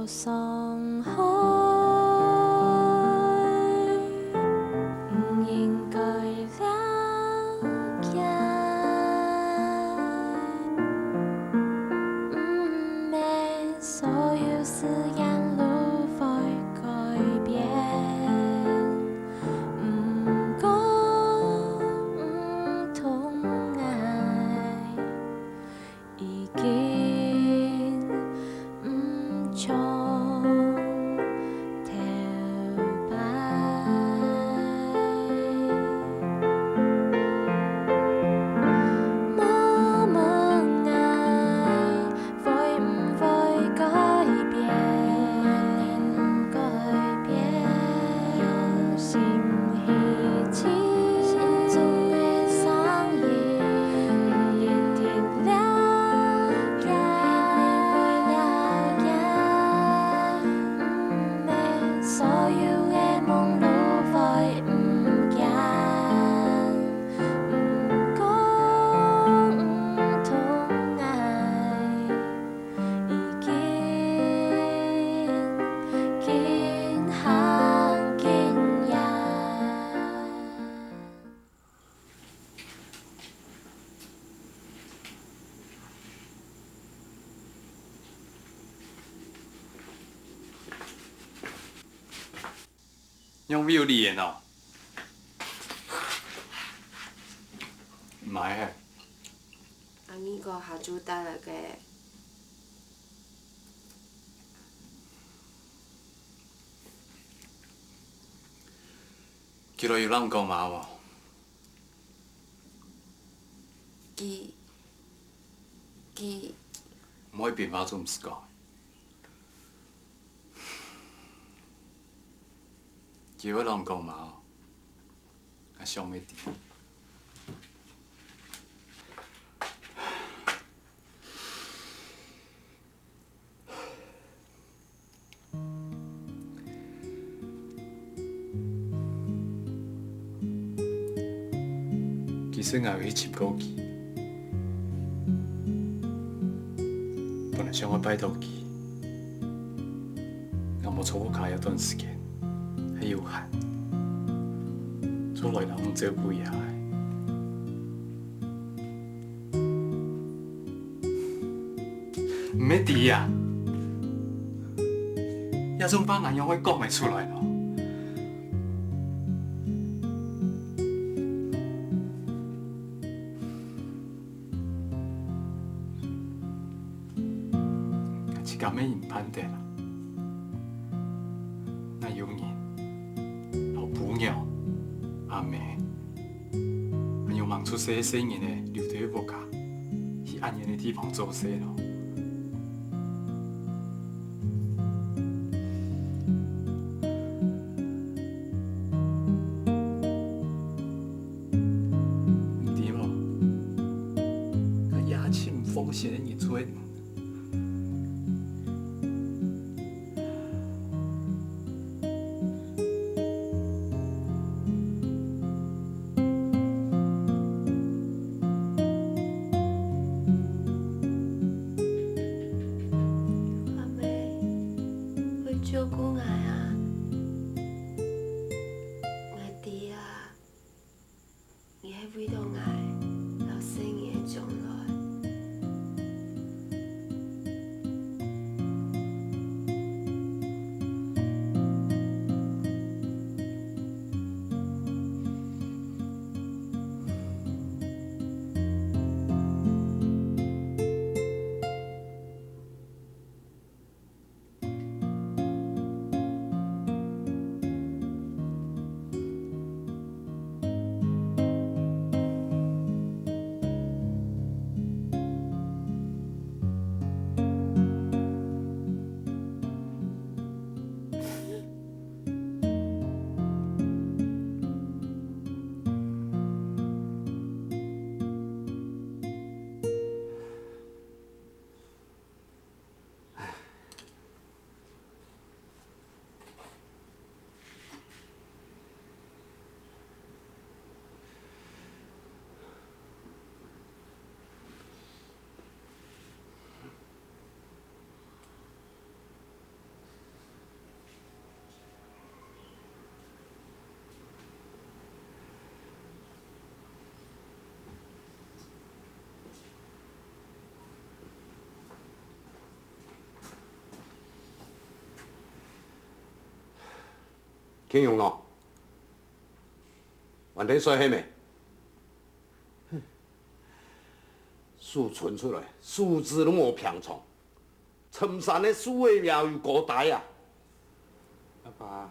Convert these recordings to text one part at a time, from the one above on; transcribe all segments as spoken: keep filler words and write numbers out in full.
傷害，毋應該了解。毋係所有事情都會改變，毋過毋同𠊎 已經毋像頭擺。莫問𠊎會毋會改變，改變，用心去聽心中个聲音，一定了解，了解。 所有个夢都會毋見，毋過毋同𠊎已經緊行緊遠。 仰會有離緣哦？毋係嘿。阿咪哥下晝帶來个。佢來有摎你講麼个無？佢，佢，毋會變化做毋識講。 佢會摎你講麼个？𠊎想愛知。其實𠊎有去尋過佢，本來想愛拜託佢， 𠊎無在屋下一段時間，係有閒，就來摎你照顧一下仔。毋係知啊，這種話𠊎仰會講得出來呢？ 自家乜毋盼得啦。哪有人摎餔娘、阿姆，還有吂出世个細人仔留在屋下，去恁遠个地方做事呢？ 你知無？𠊎也盡放心个日子。阿姆會照顧𠊎啊。 𠊎知啊，你係為著𠊎摎細人个將來。慶榮哦，還在睡係無？哼，手伸出來，手指都無平常。深山个樹仔也有高低啊！阿爸。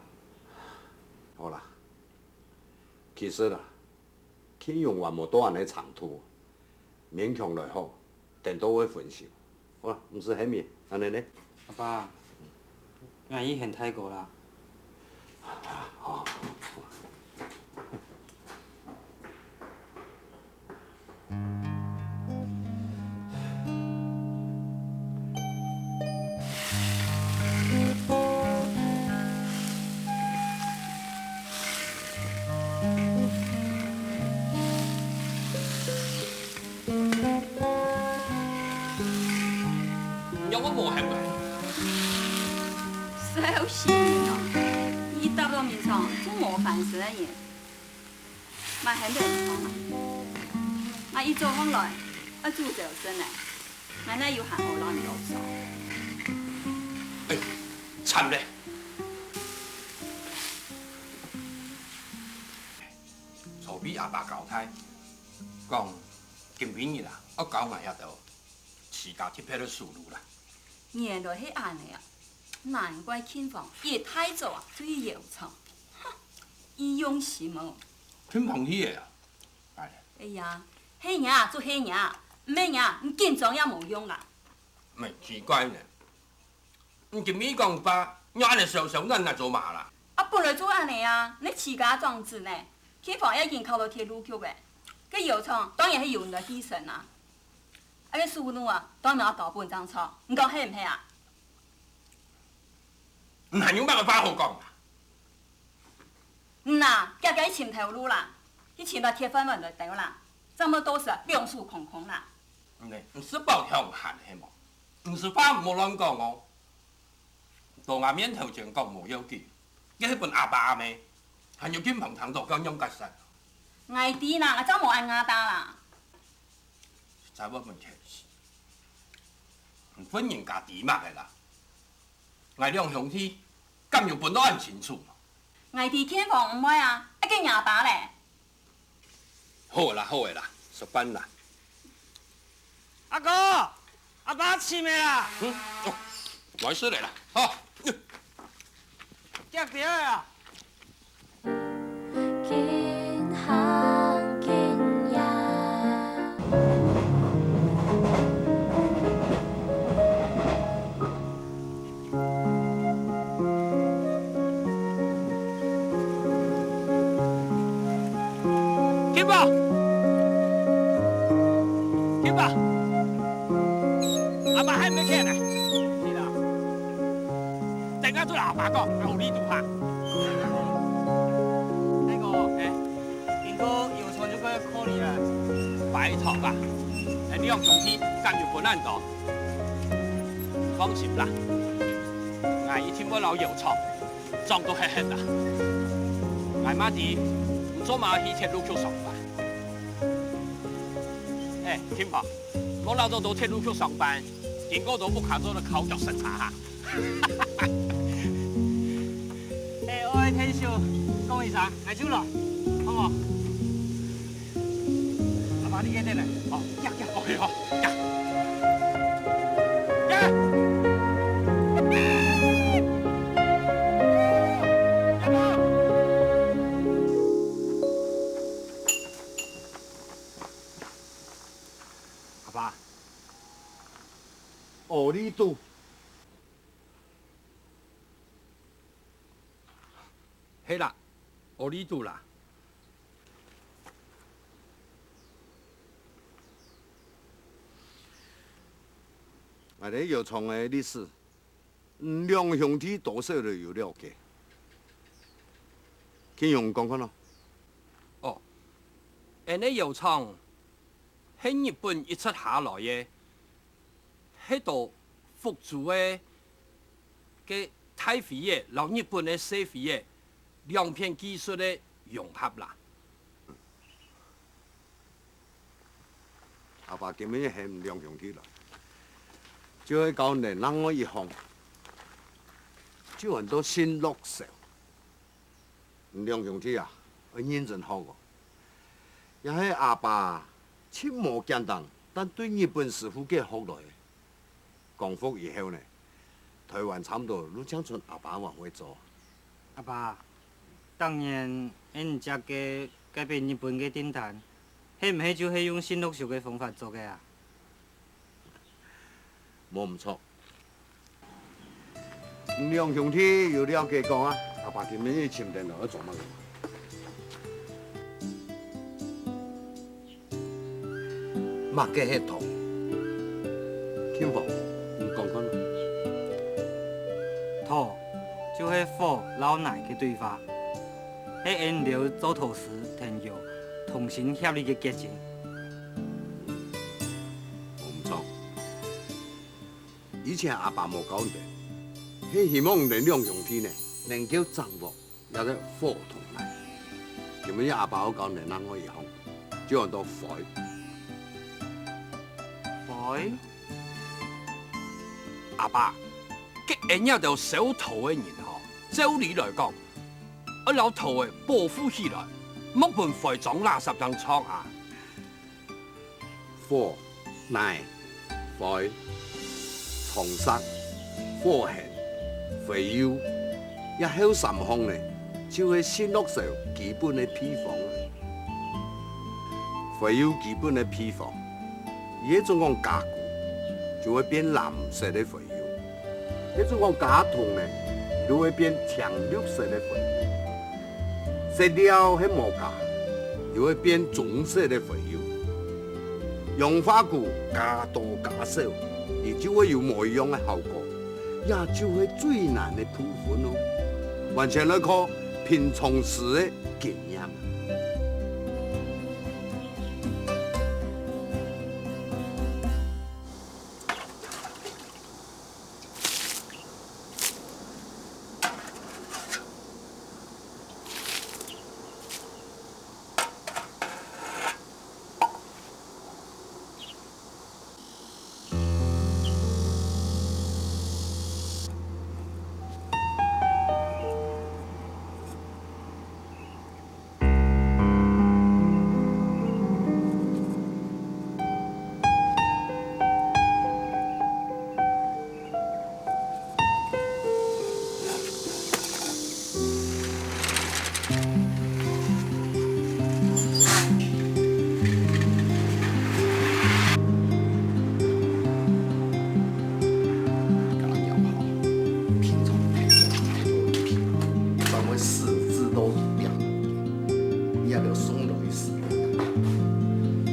好啦，其實啊，慶榮還無到恁呢程度，勉強來好，等到會分手。好啦，毋使喊你，恁呢呢？阿爸，𠊎已經大個啦。好。 仰會無喊𠊎？小心哦！你踏到眠床，就無翻身个人。 𠊎喊得毋爽啊！𠊎一早䟘來，愛煮朝晨呢，𠊎哪有閒好摎你囉嗦？哎，慘咧！昨晡阿爸交代，講今晡日啊，愛交𠊎這兜自家特別个手路啦。原來係恁呢啊！難怪慶芳一大早啊就去藥廠，哼，異用心哦！慶芳去个啊？ 哎呀，係若就係若，毋係若，你緊張也無用啦。毋係，奇怪呢！你今晡日講話，仰恁呢小小眼眼做麼啦？啊，本來就恁呢啊，你自家長子呢，慶芳也已經考到鐵路局咧，該藥廠當然係由你來繼承啊。啊，該手路啊，當然愛交分你正著，你講係毋係啊？你還有麼个話好講啊？ 嗯啊，遽遽去尋頭路啦，去尋到鐵飯碗來兜啦，正毋會到時啊兩手空空啦。嗯呢，你係包條閒係無？你係話毋好亂講哦。到𠊎面頭前講無要緊，該係分阿爸阿姆，還有慶芳聽到該仰結煞。𠊎知啦，𠊎正無恁牙打啦。實在會問題，你分人家知麼个啦？ 𠊎兩兄弟，敢有分到恁清楚？𠊎知慶芳毋會啊，啊該若爸咧？好啦，好啦，煞班啦。阿哥，阿爸尋你啦。嗯，哦，來，失禮啦，好。遽遽啊！ 緊行緊呀。慶芳，慶芳，阿爸喊你去呢。去啦。 等下對阿爸講，𠊎有力度哈。大哥，嘿，經過藥廠就過來看你啊。拜託啊，𠊎兩兄弟敢有分恁多？放心啦，𠊎一定會摎藥廠掌到核核啦。𠊎嘛知，你做麼去鐵路局上班？哎，慶芳，莫恅著到鐵路局上班，經過到屋下做得敲腳食茶哈。 哎，愛𢯭手講一聲，𠊎就來，好無？阿爸，你緊等咧。哦，遽，遽，哦，好，遽。遽！阿爸，哦，你都 係啦，哦，你都啦。𠊎兜藥廠个歷史，你兩兄弟多少都有了解。慶榮講看哦。哦，𠊎兜藥廠係日本一直下來个， 係到福州个，个大飛仔摎日本个細飛仔兩片技術个融合啦。阿爸今晡日喊兩兄弟來，就係教你另外一項，就安到新樂手。兩兄弟啊，愛認真學哦。也係阿爸盡無簡單，但對日本師傅該學來个。光復以後呢，臺灣差毋多就淨伸阿爸還會做。阿爸，當年𠊎等接个該筆日本个訂單，係毋係就係用新六手个方法做个啊？無毋著。 兩兄弟有了解講啊，阿爸今晡日尋等來愛做麼个？麼个係土？慶豐，你講看啊。土，就係火摎泥个對話，係𠊎等做土司朋友同心協力个結晶。無毋著。 以前阿爸無教你等，係希望你等兩兄弟呢，能夠掌握這个火同泥。今晡日阿爸愛教你等另外一項，就安到灰。灰？阿爸，該𠊎等這兜燒土个人吼，照理來講，愛摎土仔保護起來，莫分灰裝垃圾場啊！ 火、泥、灰、床石、火痕、灰油，這後三項呢，就係新六手基本个配方啊。灰油基本个配方，佢係總共加固，就會變藍色个灰油。 係總講加銅呢，佢就會變青綠色个灰油。色料係無加，佢會變棕色个灰油。氧化鈷加多加少，佢就會有無一樣个效果。這就係最難个部分哦，完全愛靠品種師个經驗。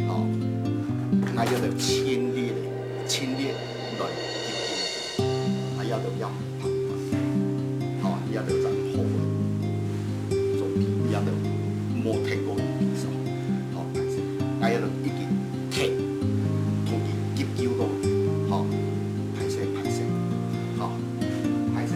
好，𠊎這兜盡力个，盡力來急救，啊，這兜也毋怕，好，這兜正好，總比這兜無聽過有悲傷，好，歹勢，𠊎這兜已經提，同佢急救到，好，歹勢，歹勢，好，歹勢。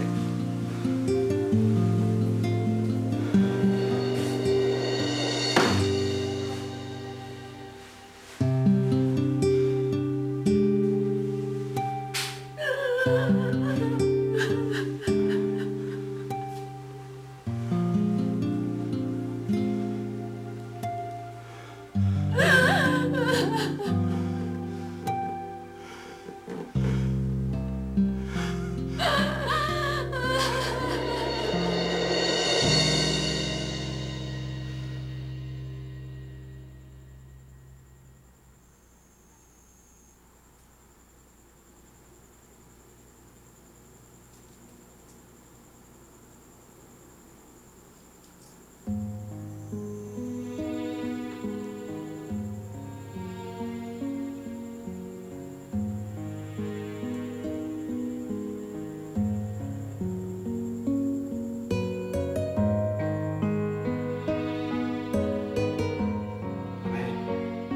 阿姆，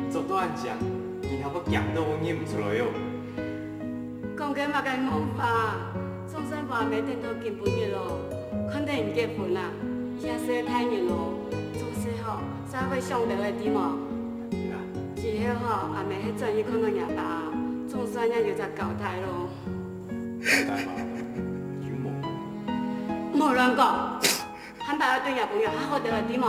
你著到恁靚，人還會驚到認毋出來哦。講个麼个夢話？總算阿姆等到今晡日咯，看等你結婚啦，你也係大人咯，做事吼，煞會想兜仔，知無？知啦。之後吼，阿姆係轉去看到若爸，總算也有隻交代咯。交代嘛，有無？莫亂講。 還下擺愛對若餔娘好好个，知無？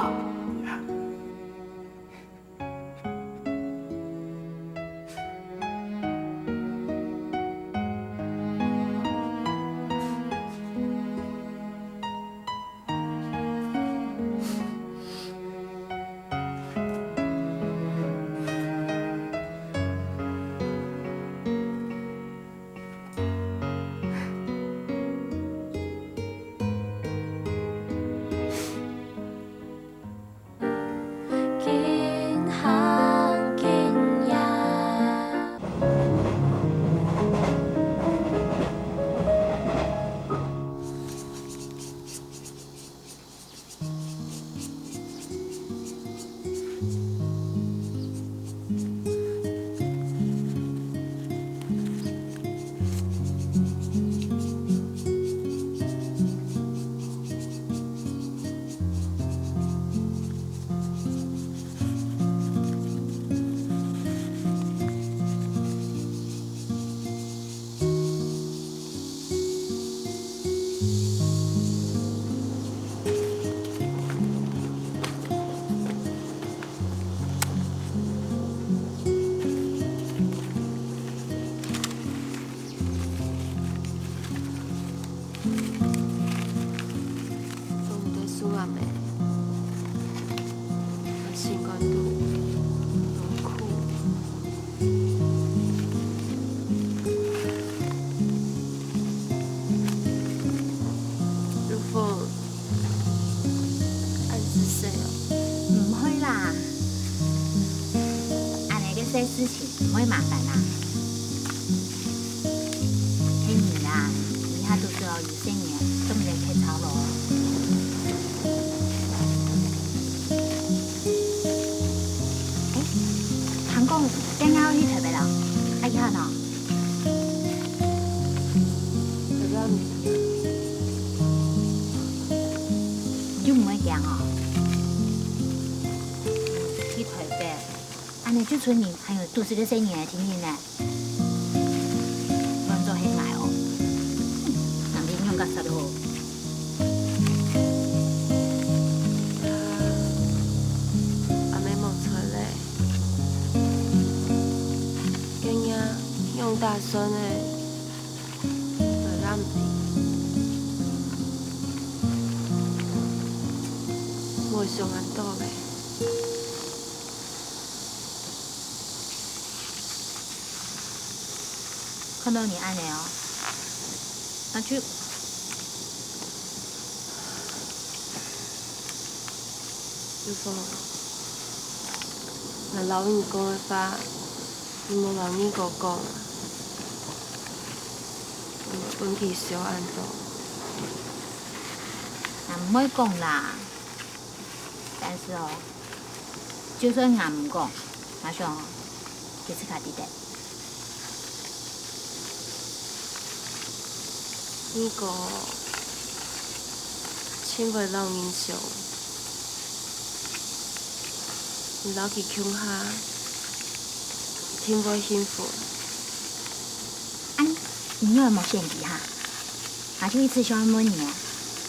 如風，恁仔細哦。毋會啦，恁仔个細事情毋會麻煩啦。係你啦，你下肚屎哦，有細人，做毋得忒操勞。誒，聽講，今日愛去台北啦？啊，以後呢？ 你就毋會驚哦？去台北，恁仔就賰你還有肚屎个細人仔定定呢。換做係𠊎哦，人哋仰結煞好？阿姆無在咧，今日仰打算呢？ 𠊎也毋知，無想恁多咧。看到你恁仔哦，那就如風，𠊎摎你講个話，你莫摎二哥講啊，你莫分佢愁恁多。𠊎毋會講啦，但是哦，就算𠊎毋講，𠊎想哦，佢自家知得。 二哥盡會摎人想，你摎佢共下，定會幸福。恁，你仰無選佢哈？𠊎就一直想問你啊，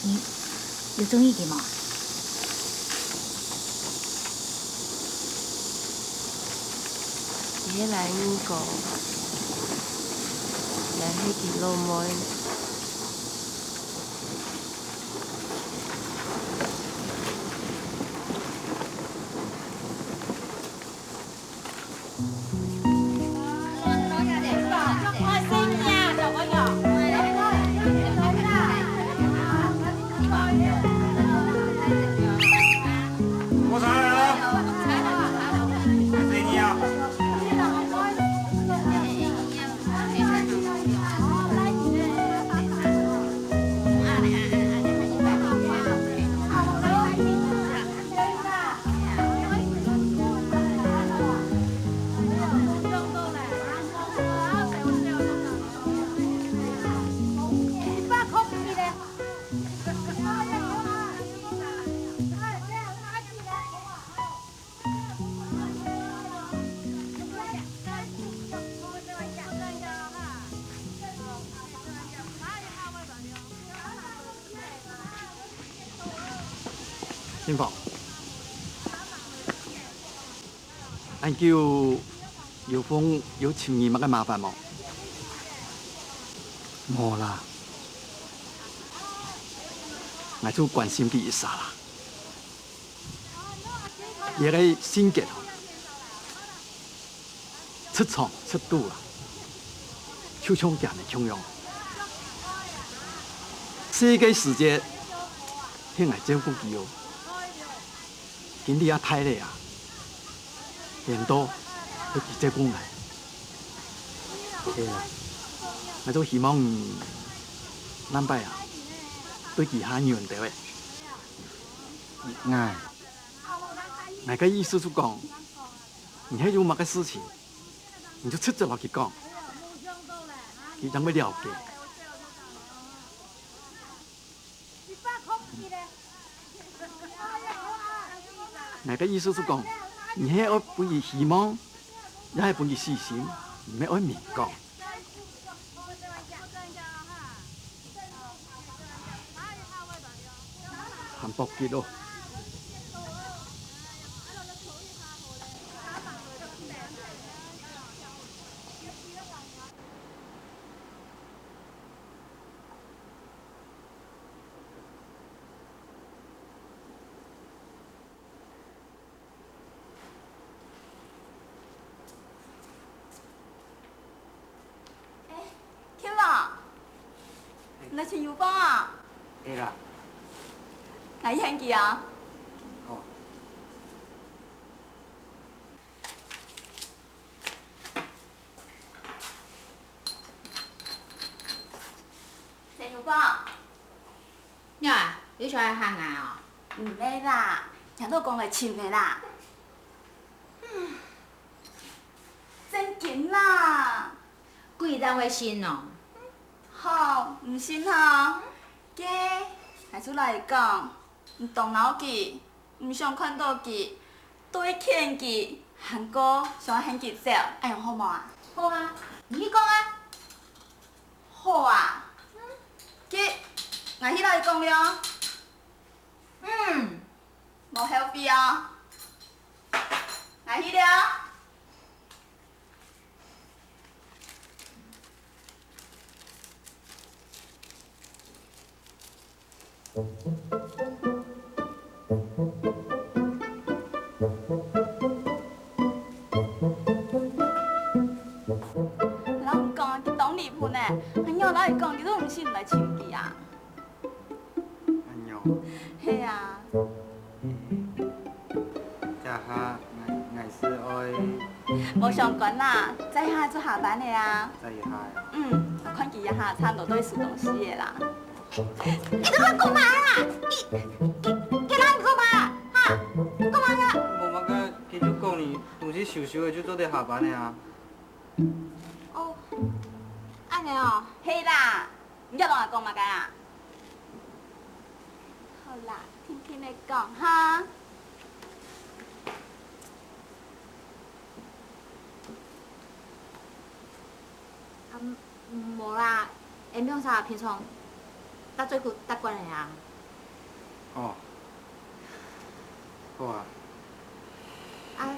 你 有中意佢無？佢係𠊎二哥，𠊎係佢老妹。新芳，恁久有風有尋你麼个麻煩無？無啦，𠊎就關心佢一下啦。佢个性格吼， 出場出肚啊，就像今日共樣。細个時節，係𠊎照顧佢哦。今日也大了啊，變到係佢照顧𠊎。係啊，𠊎就希望你兩擺啊，對佢較忍兜仔。𠊎，𠊎个意思就講， 你係有麼个事情，你就直接摎佢講，佢正會了解。𠊎个意思係講，你係愛分佢希望，也係分佢死心，毋係愛明講。 還搏擊哦。欸，天王，你來尋有芳啊？係啦。𠊎去喊佢啊。好。 陳有芳。呀，你想愛喊𠊎哦？毋係啦，聽到講來尋你啦。正經啦。鬼正會信哦。好，毋信吼？該，𠊎就摎你講，你當惱佢， 毋想看到佢，對譴佢，還過想喊佢走，恁樣好無啊？好啊，你去講啊。好啊。該，𠊎去摎佢講了。嗯。無後悔哦。𠊎去了。 摎你講啊，佢當離譜呢，𠊎仰摎你講，佢都毋信你來尋佢啊。恁樣。係啊。這下𠊎，𠊎係愛 無相干啦，再下就下班了啊。再下啊？嗯，𠊎看佢這下差毋多都會收東西了啦。你在該講麼个啊？你，你，你摎你講麼个啊？哈？講麼个啊？無麼个，佢就講你東西收收了就做得下班了啊。哦，恁樣哦。係啦。 你摎𠊎講麼个啊？好啦，定定仔講哈。啊，無啦，𠊎兩儕平常打嘴鼓打慣了啊。哦。 好啊。啊，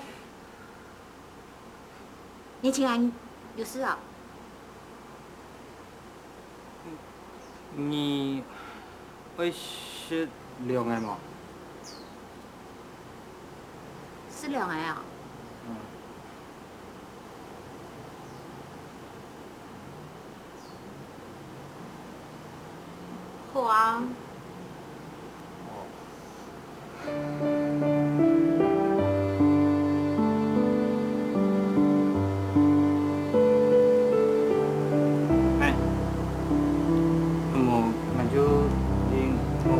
你請安有事啊？你愛食涼个無？食涼个啊？嗯。 好啊。哎，無，那就另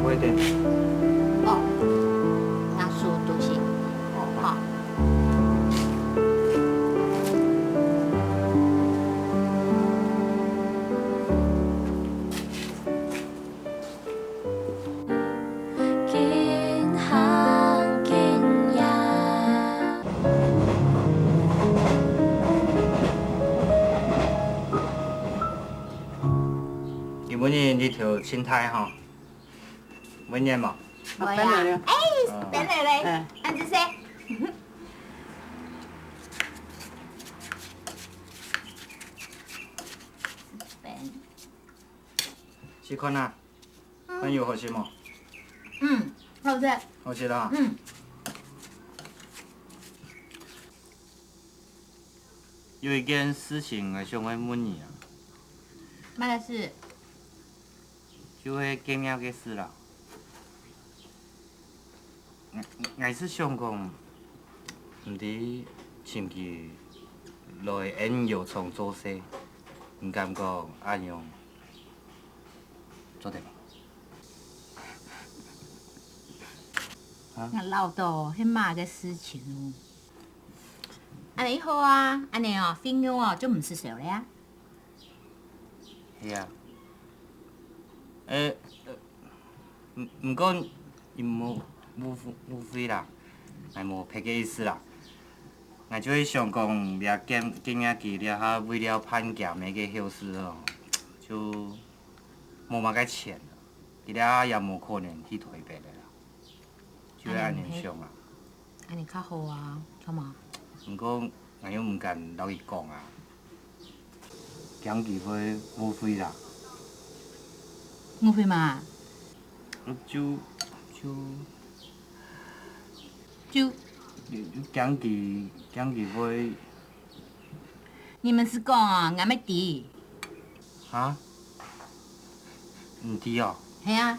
外一點。哦，那收東西。哦，好。 今晡日日頭盡大吼，會熱無？會啊。哎，等等嘞，嗯。恁仔細。試看啊，嗯。看有好食無？嗯，好食。好食啦。嗯。有一件事情，𠊎想愛問你啊。麼个事？ 就係今日个事啦。𠊎，𠊎係想講，毋知尋佢來𫣆油廠做事，你感覺恁樣做得無？啊？𠊎恅著係麼个事情哦。恁仔好啊，恁仔哦，費用哦，就毋使愁了啊。 係啊。欸，呃，毋，毋過你莫誤會，誤會啦，𠊎無別个意思啦。𠊎就係想講，這今，今日佢這下為了辦佢姆个後事哦，就無麼个錢，佢這下也無可能去台北了啦。 就係恁樣想啊。恁仔較好啊，著無？毋過，𠊎又毋敢摎佢講啊，驚佢會誤會啦。誤會麼个？就，就，就，就驚佢，驚佢會，你毋使講啊，𠊎乜知。哈？你知哦？係啊。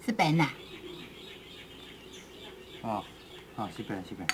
食飯啊。哦，哦，食飯，食飯。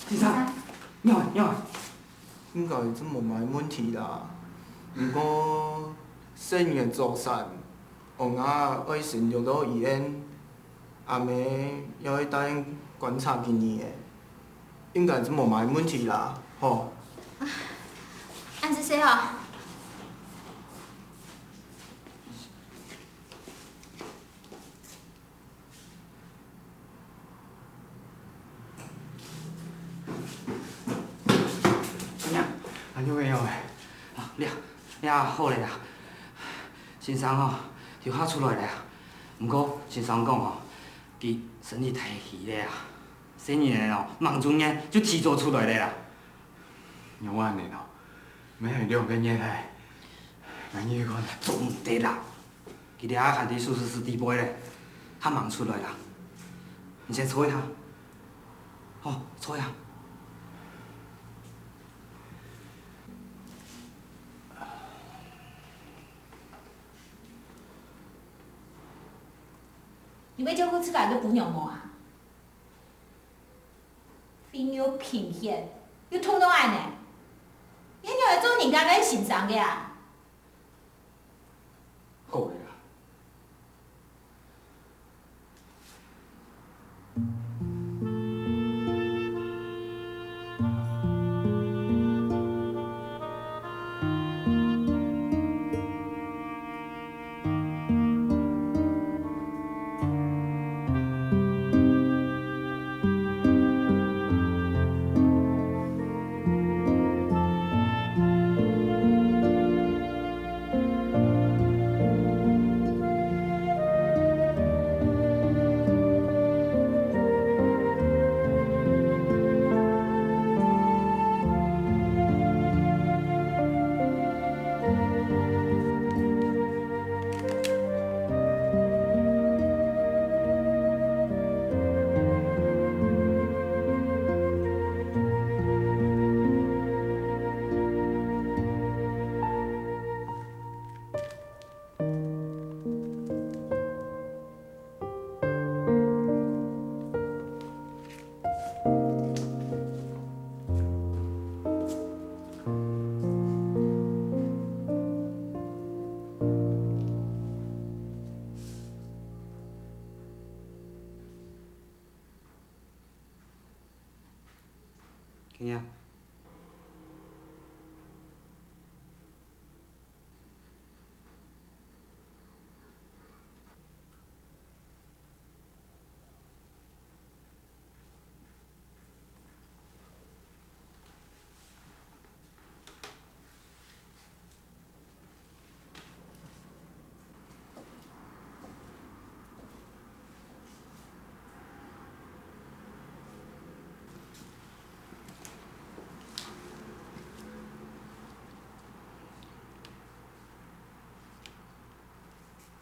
先生，你好，你好。應該就無麼个問題啦。毋過，細人仔做生，𠊎愛先送到醫院，阿姆愛戴觀察幾日仔，應該就無麼个問題啦，吼。恁仔細吼。 哎呀，恁樣个樣仔。啊，這，這好了啦。先生吼，又好出來了啊。毋過先生講吼，佢身體忒虛了啊，細人仔哦，吂一年就提早出來了啦。仰會恁樣哦？乜還有兩個月仔。𠊎入去看。做毋得啦。 佢這下還在手術室底背咧，還吂出來啦。你先坐一下。好，坐一下。你會照顧自家个餔娘無啊？病又貧血，又痛到恁仔，你仰會做人家个先生个啊？ 好个啦。呀。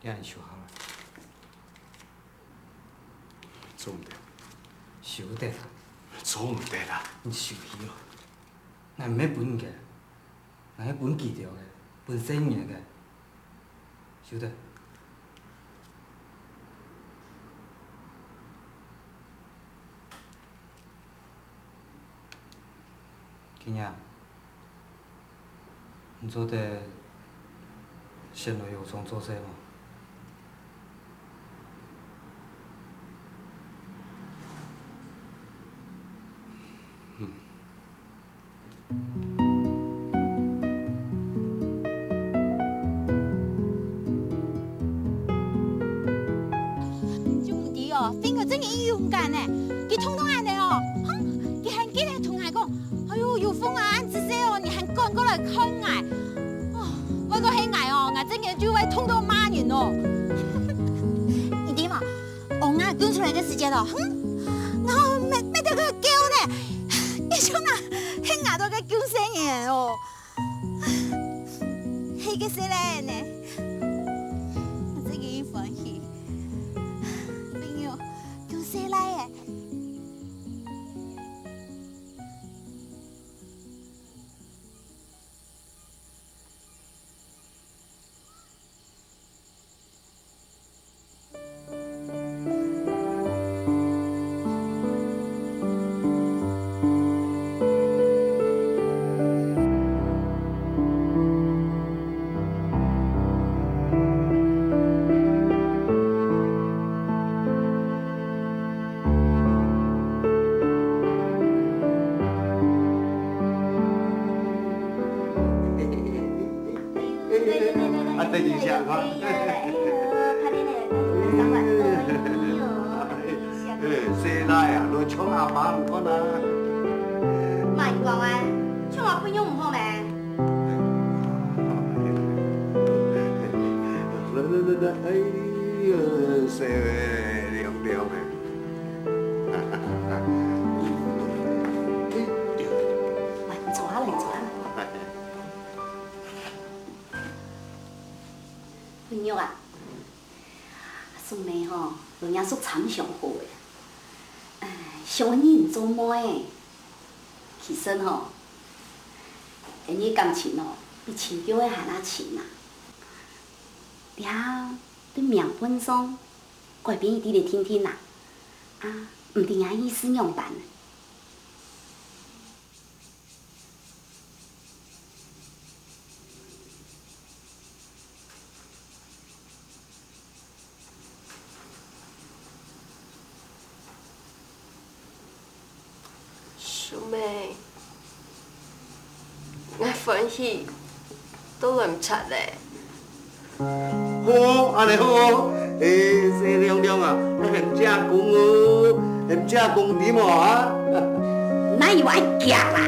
這你收好了。做毋得。收得啊。做毋得啊。你收去咯。𠊎毋係分你个，𠊎係分佢兜个，分細人个。收得。 今日，你做得先來藥廠做事無？ 就毋知哦，芬哥真个勇敢呢，佢痛到恁呢哦，哼，佢還記得同𠊎講，哎喲，有風啊，恁仔細哦，你還趕過來看𠊎，哦，換做係𠊎哦，𠊎真个就會痛到罵人哦。你知無？ 王啊，救出來个時節咯，哼，𠊎乜乜得个救呢，你就那係𠊎兜个救世人哦，係个細倈仔呢，𠊎自己歡喜，朋友，救世倈仔。 啊，等一下哈。哎呦，快點來，快點來，快點來，上來。哎呦，哎，細倈啊，都像阿爸毋慣啊。慢講啊，像我朋友毋好咩？來來來來，哎呦，細倈，涼涼的。來，你坐下來，你坐下來。 文玉啊，阿叔姆吼，摎若叔參詳好咧。唉，想愛認做妹仔。其實吼，𫣆俚感情吼，比親眷仔還較親啊。這對名分上，改變一滴仔定定啊，啊，毋知𠊎意思仰般。 叔姆，𠊎歡喜到來毋掣咧。 好，恁呢好哦。欸，細娘娘啊，還喊姐公哦，喊姐公知無啊？哪有愛遽啦？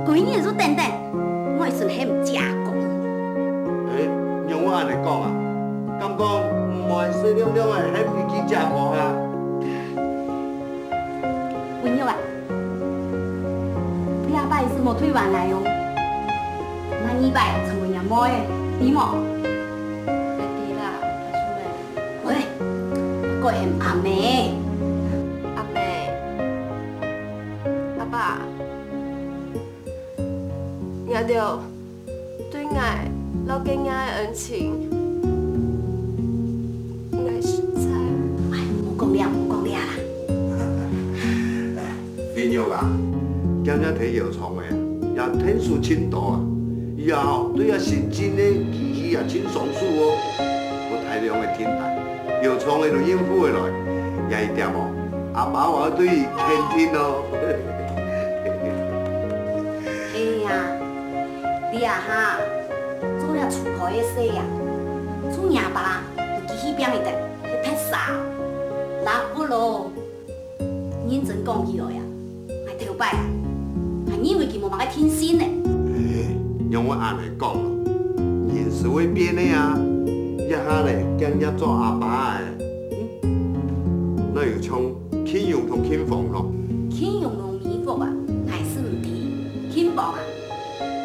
幾年就等等，𠊎順喊姐公。欸，仰會恁呢講啊？敢講毋愛細娘娘啊，喊佢姐公啊？文玉啊， 這擺係無退還來哦。𠊎二擺成為若妹仔，知無？𠊎知啦，阿叔姆。喂，該喊阿姆。阿姆，阿爸，𠊎兜 對𠊎摎該若个恩情，𠊎實在……哎，毋好講這，毋好講這啦。文玉啊，今日在藥廠仔，也𢯭手盡多啊，以後對這新進个機器也盡爽手哦，有大量个訂單，藥廠仔都應付會來，這一點哦，阿爸還愛對你肯定哦。啊哈，做了厝婆个事啊，做若爸，就機器柄一等，去拍沙，拉布咯。認真講起來啊，𠊎頭擺啊，還認為佢無麼个定性呢。欸，仰會恁呢講咯？人係會變个啊，這下咧，驚驚做阿爸个，嗯，哪有像慶榮同慶芳咯？慶榮同美福啊，𠊎係毋知，慶芳啊，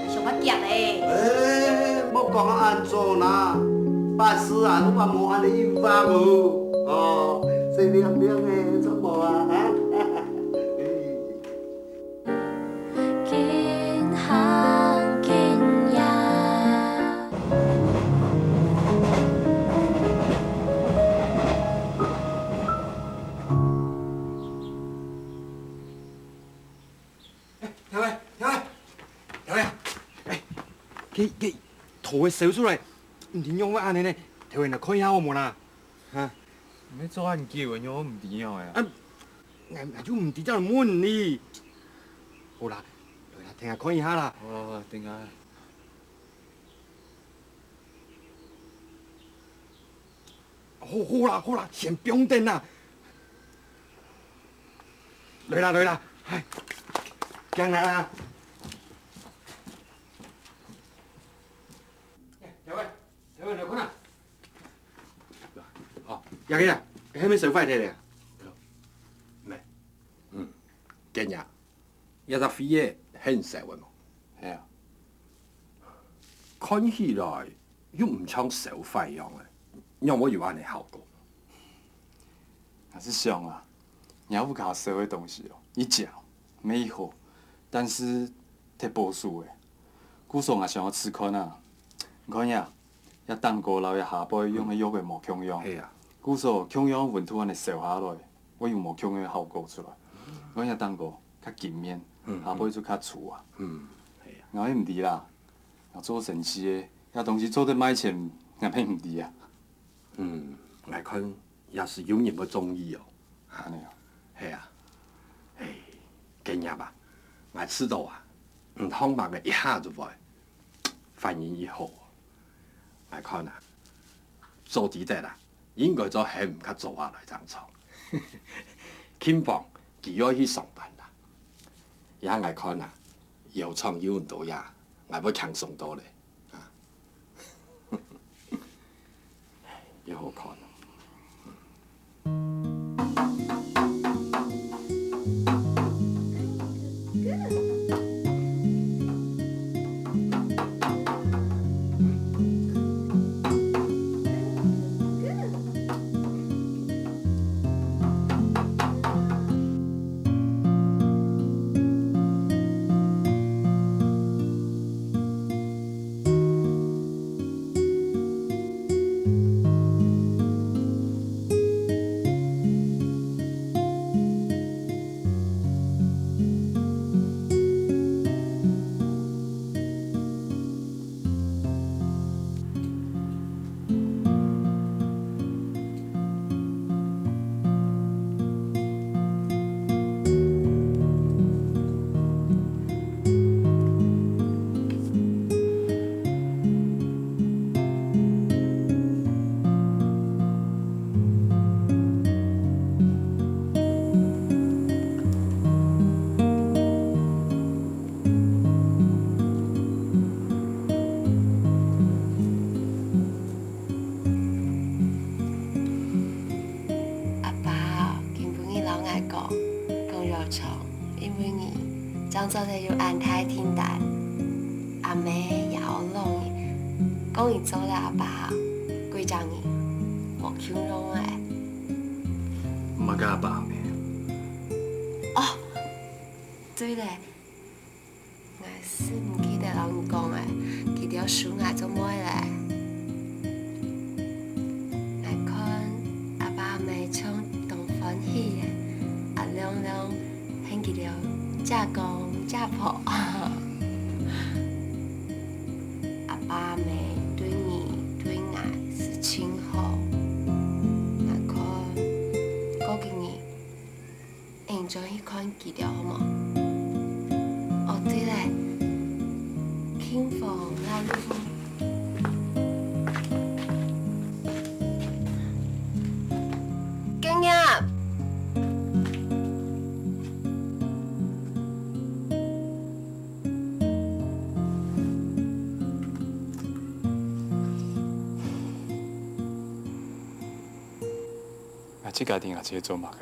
想愛遽咧。欸，莫講恁早啦，八字啊，都還無恁呢一畫哦。哦，細靚靚个，做無啊？啊？緊行緊遠。欸，頭尾，頭尾，頭尾啊！欸，該，該，頭尾燒出來，毋知仰會恁呢呢？頭尾來看一下好無啦？哈？你做恁久个，仰會毋知樣个啊？啊，𠊎，𠊎就毋知，正來問你。好啦，來啦，等下看一下啦。好啦，好啦，等下。 好，好啦，好啦，先放等啦。來啦，來啦，嗨，行啦啦。欸，小偉，小偉，來看啊。哦，這個啊，還無燒壞忒咧。無。嗯，今日 這隻灰仔很燒个無？係啊。看起來又毋像燒壞樣个，仰會有恁呢效果？𠊎係想啊，若屋下燒个東西哦，一隻無好，但係忒保守个。故所𠊎想愛試看啊，你看呀，這頂高摎這下背用个藥仔無共樣。係啊。故所共樣溫度恁呢燒下來， 會有無共樣个效果出來。𠊎這頂高較緊面，嗯，下背就較粗啊。嗯，係啊。𠊎也毋知啦，𠊎做生意个，這東西做得賣錢，𠊎也毋知啊。嗯，𠊎看也係有人會中意哦。恁呢哦。係啊。唉，今日啊，𠊎試著啊，毋通麼个一下就會，反應已好。𠊎看啊，做知得啦， 應該做下暗較早下來正著。慶芳佢愛去上班啦。這𠊎看啊，藥廠有恁多藥，𠊎會輕鬆多咧。啊，又好看。 阿爸，今晡日摎𠊎講，講藥廠因為你，正做得有恁大訂單。阿姆也好恅你，講你做了阿爸，幾隻人無共樣个。麼个阿爸阿姆？哦，對咧， 𠊎係毋記得摎你講咧，佢兜收𠊎做妹咧。𠊎看阿爸阿姆像當歡喜咧，阿亮亮喊佢兜姐公姐婆。阿爸阿姆對你對𠊎係盡好，𠊎看過幾日 𠊎轉去看佢兜好無？哦，對咧，慶芳自家在外頭做麼个？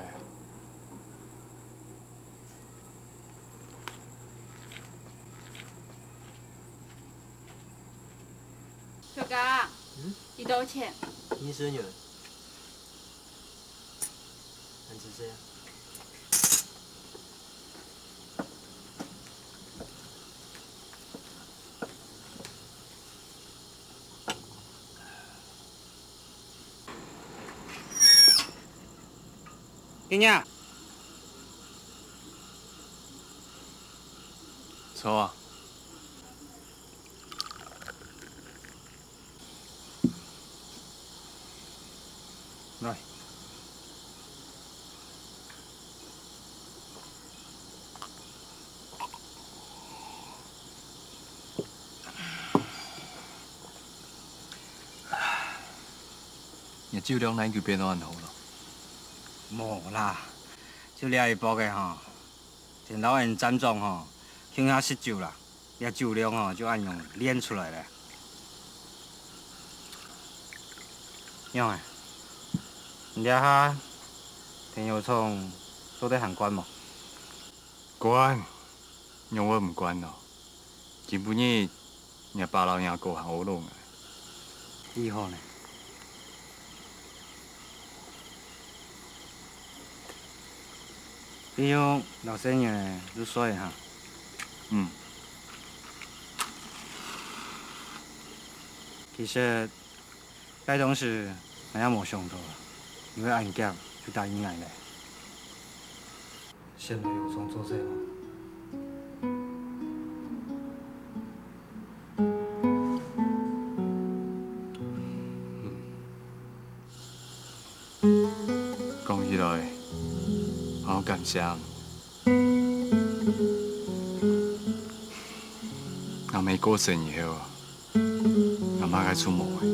小刚，嗯？幾多錢？二十元。恁仔細啊！ 今日。坐啊。來。 若酒量哪會變到恁好咯？無啦，就這一駁仔吼，𠊎摎𫣆站長吼，共下食酒啦，這酒量吼就恁樣練出來了。仰仔？你這下田窯廠做得還慣無？ 慣，仰會毋慣呢？今晡日若爸摎若哥還學攏啊。以後呢？以後摎細人仔就睡哈。嗯。其實 該當時，𠊎也無想到，你會恁遽就答應𠊎咧。先來窯廠做事嗎？講起來，好感謝。阿姆過身以後， 阿姆个就無咧，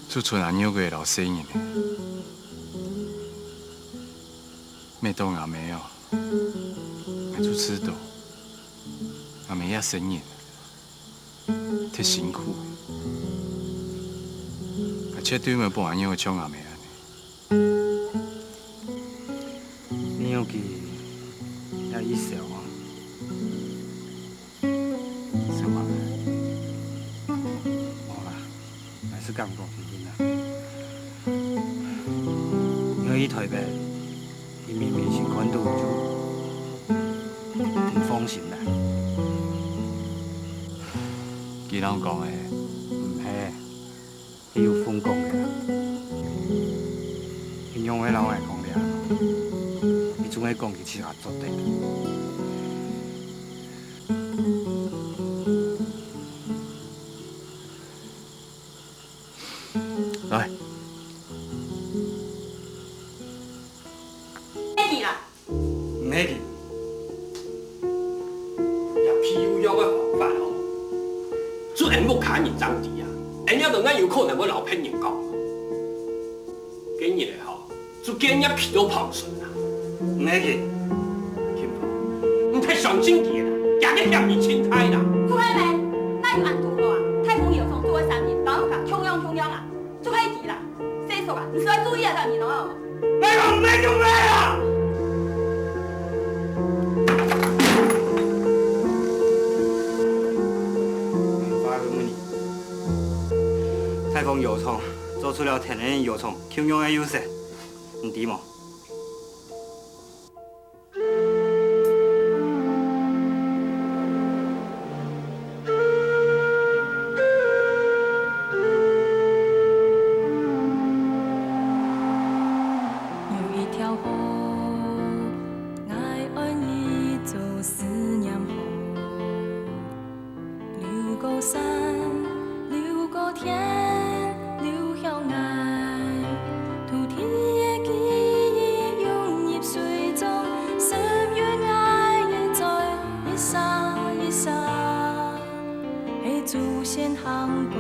就賰阿玉仔摎細人仔。每當阿姆哦，𠊎就試著阿姆這生人忒辛苦，𠊎絕對毋會分阿玉仔像阿姆恁呢。 你有佢這一笑啊？笑麼个？無啦，𠊎係感覺佢緊啊。因為去臺北，佢明明先看著就毋放心啦。佢摎你講个？毋係。 係有份講个啦。佢仰會摎𠊎講這？佢總係講佢自家做得。來。 係佢啦。毋係佢。這譬喻藥个方法哦，就𫣆屋下人正知啊，𫣆這兜哪有可能會摎別人講？該日仔吼，就見若鼻著芳酸啊。毋係佢。你忒相信佢啦，佢个嫌疑盡大啦。做咩？哪有恁堵好啊？大豐窯廠做个生意，摎屋下共樣共樣啊。 就係佢啦，細叔啊，你係愛注意啊，啥人哦？𠊎講毋係就毋係啊！話問你，大豐窯廠做出了天然窯廠共樣个優勢，你知無？ 有一條河，𠊎愛你做思念河。 流過山，流過天，流向𠊎。土地个記憶湧入水中，十月𠊎也在一閃一閃，係祖先行過